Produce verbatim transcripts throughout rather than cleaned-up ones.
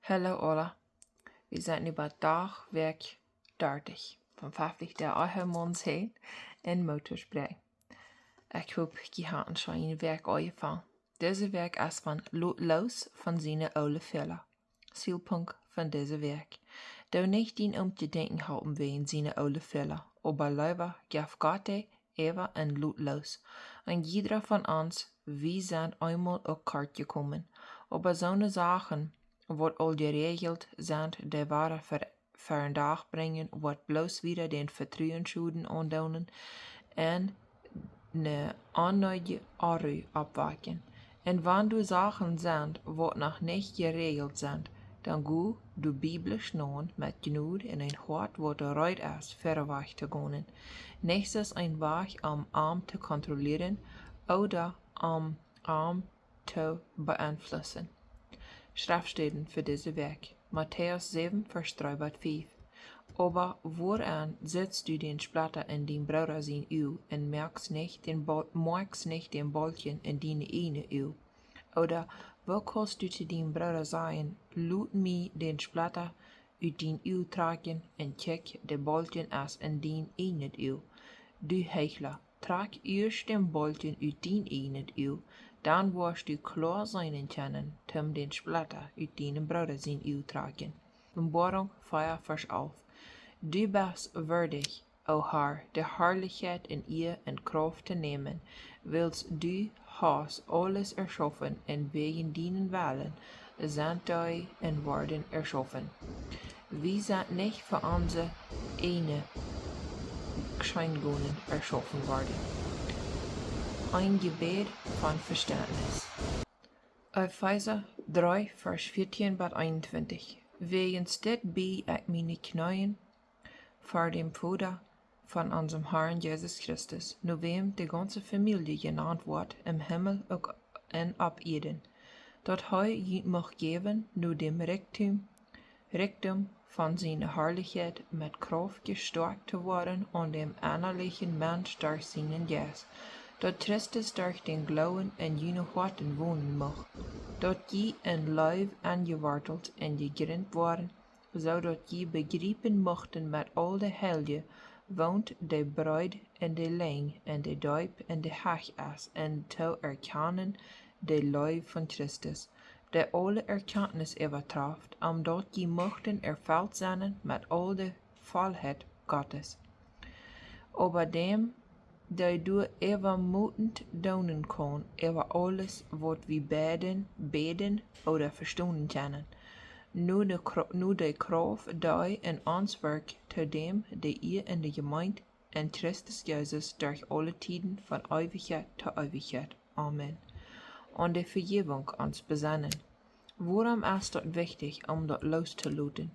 Hallo aula. Wie sent nu bie Dach, Wäakj dartich von fefftich Doag Ehemauns heen en Motorspräakj. Ekj hop, jie haben scheen eene Wäakj aunjefongen. Dise Wäakj es von Lot loos von siene oole Fäla. Zielpunkt von dise Wäakj: Doo nich dien Oomkje denkjen halpen wäajen siene oole Fäla, oba leewa jeff Gott dee äwa un lot loos. Een jieda von ons, wie sent eemol uk kort jekomen. Oba soone Sachen, waut aul jeräajelt sent, dee woaren ver-, ver een Dach brinjen, waut bloos wada dän Vetruen Schoden aundoonen un eene onneedje Onru oppwakjen. Un wan doa Sachen sent, waut noch nich jeräajelt sent, dan go doa biblisch no met Jnod un een Hoat, waut reed es, verwoat to gonen. Nich aus een Wajch, om am to kontrollieren ooda om am to beeinflussen. Schreftstäden fa dise Wäakj: Matäus säwen, Varsch dree bat fief. Oba wuarom sitst du dän Spletta en dien Brooda sien Uag un moakst nich dän Bol-, moakst nich dän Bolkjen en dien ieejnet Uag? Ooda woo kaust du to dien Brooda sajen: Lot mie dän Spletta ut dien Uag trakjen, un kjikj, de Bolkjen es en dien ieejnet Uag? Du Heichla, trakj ieescht dän Bolkjen ut dien ieejnet Uag, dan woascht du kloa seenen kjennen, toom dän Spletta ut dien Brooda sien Uag trakjen. Openboarunk vea, Varsch alf. Du best wieedich, o Herr, de Harlichkjeit un Iea un Krauft to nämen, wiels du hast aules erschaufen, un wäajen dienen Wellen sent dee un worden erschaufen. Wie sent nich fa onse ieejne Scheengonen erschaufen worden. Een Jebäd von Vestentnis. Efeesa dree, Varsch vieetieen bat eenuntwintich. Wäajens dit bieej ekj miene Kjneeen ver däm Voda von onsem Herrn Jesus Christus, no wäm de gaunze Famielje jenant woat, em Himmel uk un opp Ieed, daut hee junt mucht jäwen, no däm Rikjdom, Rikjdom von siene Harlichkjeit, met Krauft jestoakjt to woaren aun däm ennalichen Mensch derch sienen Jeist, daut Christus derch dän Gloowen en june Hoaten wonen mucht, daut jie en Leew enjewortelt un jejrint woaren, soo daut jie bejriepen muchten met aul de Heilje, waut de Breed un de Lenjd un de Deep un de Hecht es, un to erkjanen de Leew von Christus, dee aule Erkjantnis äwatraft, om daut jie muchten erfelt sennen met aul de Vollheit Gottes. Oba däm, dee doa äwamotend doonen kaun äwa aules, waut wie bäden, bäden ooda vestonen kjennen, no de Kra-, no de Krauft, dee en ons wirkjt, to däm de Iea en de Jemeent en Christus Jesus derch aule Tieden von Eewichkjeit to Eewichkjeit. Amen. Aun de Vejäwunk ons besennen. Wuarom es daut wichtich, om daut loos to loten?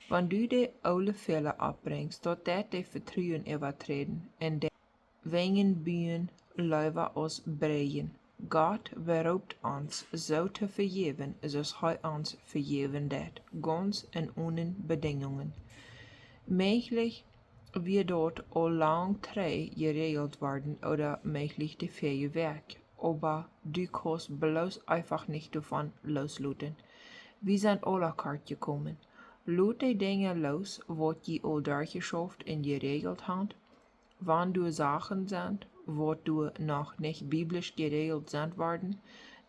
Wan du de oole Fäla oppbrinjst, daut deit de Vetruen äwaträden un de Wenjen buen leewa aus bräakjen. Gott beroopt ons, soo to vejäwen, soo aus hee ons vejäwen deit, gaunz un one Bedinjungen. Mäajlich wia daut aul lang trigj jeräajelt worden ooda mäajlich de väaje Wäakj, oba du kaust bloos eefach nich doavon loos loten. Wie sent aula kort jekomen. Lot de Dinja loos, waut jie aul derchjeschauft un jeräajelt han. Wan doa Sachen sent, waut doa noch nich biblisch jeräajelt sent worden,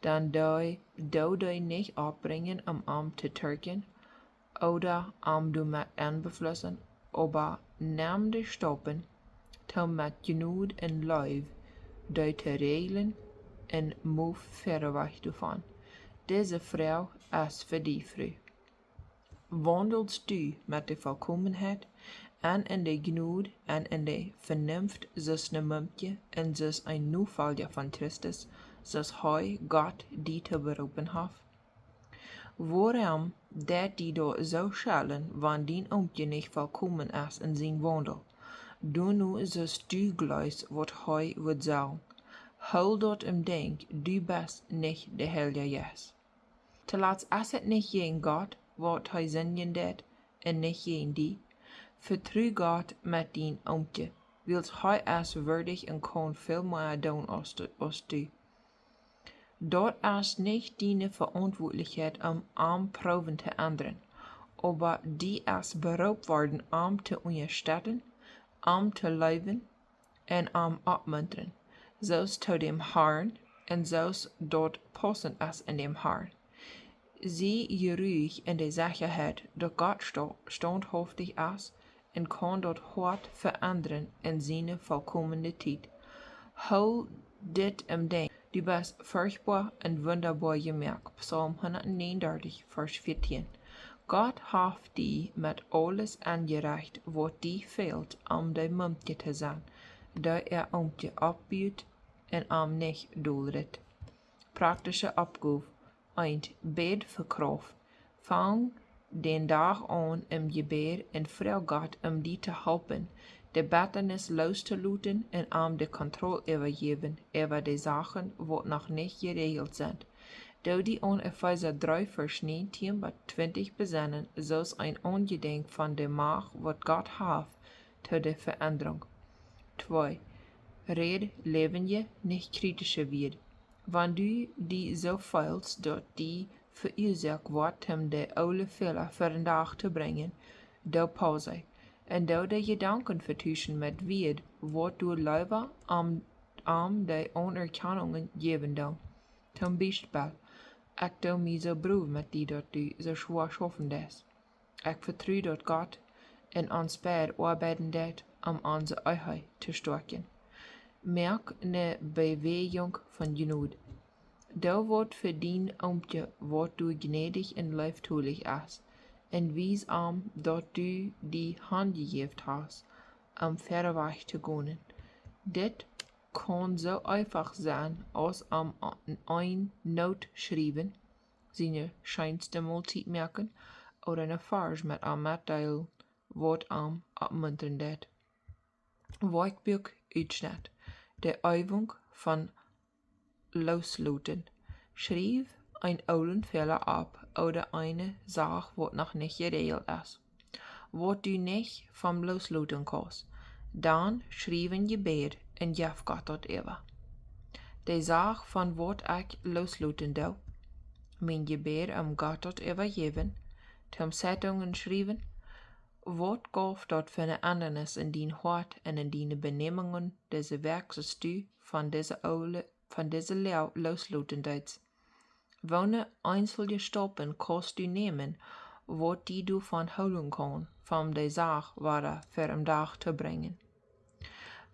dan doo, doo dee nich oppbrinjen, om am to twerkjen ooda am doamet enbeflussen, oba nemm de Staupen, toom met Jnod un Leew dee to räajlen un move verwoat doavon. Dise Froag es fa die, Fru. Waundelst du met de Volkomenheit un en de Jnod un en de Venunft, soo aus ne Mumkje un soo aus een Nofolja von Christus, soo aus hee, Gott, die to beroopen haft? Wuarom deit die daut soo schellen, wan dien Oomkje nich volkomen es en sien Waundel? Doo nu soo aus du jleefst, waut hee woat sajen. Hool daut em Denkj, du best nich de Heilje Jeist. Tolatst, es et nich jäajen Gott, waut hee sindjen deit, un nich jäajen die? Vetru Gott met dien Oomkje, wiels hee es wieedich un kaun väl mea doonen aus du, aus du. Daut es nich diene Veauntwuatlichkjeit om am proowen to endren, oba du best beroopen worden am to unjastetten, am to leewen un am oppmuntren, soo aus to däm Harn un soo aus daut paussent es en däm Harn. Sie jeruich en de Sechaheit daut Gott sta-, staunthauftich es un kaun daut Hoat veendren en siene volkomne Tiet. Hool dit em Denkj: Du best ferchtboa un wundaboa jemoakt. Psalm hundatnäajenendartich, Varsch vieetieen. Gott haft die met aules aunjerecht waut die fält om dee Mumkje to sennen, dee äa Oomkje oppbut un am nich dolritt. Praktische Oppgow: eent. Bäd fa Krauft. Fang dän Dach aun em Jebäd un froag Gott om die to halpen, de Bettanis loostoloten un am de Kontroll äwajäwen äwa de Sachen waut noch nich jeräajelt sent. Doo die aun Efeesa dree Varsch näajentieen bat twintich besennen, soo aus een Aunjedenkj von de Macht waut Gott haft to de Veendrunk. Twee. Räd läwendje, nich kjrietische Wieed. Wan du die soo feelst daut die veuasoakt woat om de oole Fäla ver dän Dach to brinjen, doo Pause. Un doo de Jedanken vetuschen met Wieed waut die leewa am, am de Aunerkjanunk jäwen doonen. Toom Biespel: Ekj doo mie soo brow met die daut du soo schwoa schaufen deist. Ekj vetru daut Gott en ons beid oabeiden deit om onse Ehe to stoakjen. Moak ne Bewäajunk von Jnod. Doo waut fa dien Oomkje waut die jnädich un leeftolich es, un wies am daut du die hanjejäft hast om verwoats to gonen. Dit kaun soo eefach sennen aus am eene Noot schriewen, siene scheenste Moltiet moaken, ooda een Varsch met am metdeelen waut am oppmuntren deit. Woakjbuak Utschnett: De Eewunk von Loosloten. Schriew een oolen Fäla opp ooda eene Sach waut noch nich jeräajelt es, waut du nich vom loosloten kaust. Dan schriew een Jebäd un jeff Gott daut äwa. De Sach von waut ekj loosloten doo. Mien Jebäd om Gott daut äwajäwen. Toom Zeitungen schriewen: Waut jeef daut fa ne Endanis en dien Hoat un en diene Benämungen dise Wäakj, soo aus du von dise oole, von dise Läaje loosloten deetst? Woone eenselne Staupen kaust du nämen waut die doavon hoolen kaun, von de Sach wada ver dän Dach to brinjen?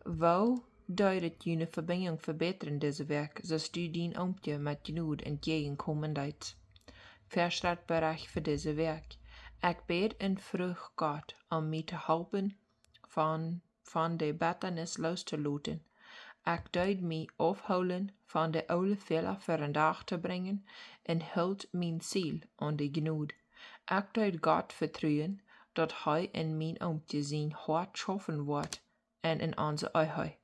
Woo deed et june Vebinjunk vebätren dise Wäakj, soo aus du dien Oomkje met Jnod entjäajenkomen deetst? Veschriftberecht fa dise Wäakj. Ekj bäd un fruach Gott om mie to halpen von, von de Bettanis loostoloten. Ekj deed mie aufhoolen von de oole Fäla ver dän Dach to brinjen un hilt mien Ziel aun de Jnod. Ekj deed Gott vetruen daut hee en mien Oomkje sien Hoat schaufen wudd un en onse Ehe.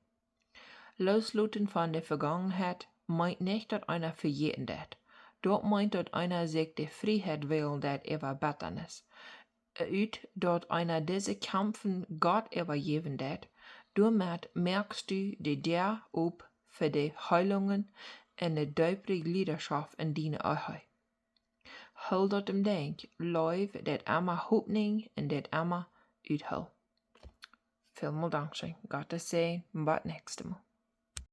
Loosloten von de Vegangenheit meent nich daut eena vejäten deit. Daut meent daut eena sikj de Frieheit wälen deit äwa Bettanis. Ut daut eena dise Kjampen Gott äwajäwen deit, doamet moakst du de Däa op fa de Heilungen un de deepre Jliedaschoft en diene Ehe. Hool daut em Denkj: Leew deit emma Hopninj un deit emma Uthool. Välmol dankscheen. Gottes Säajen. Bat näakjstet Mol.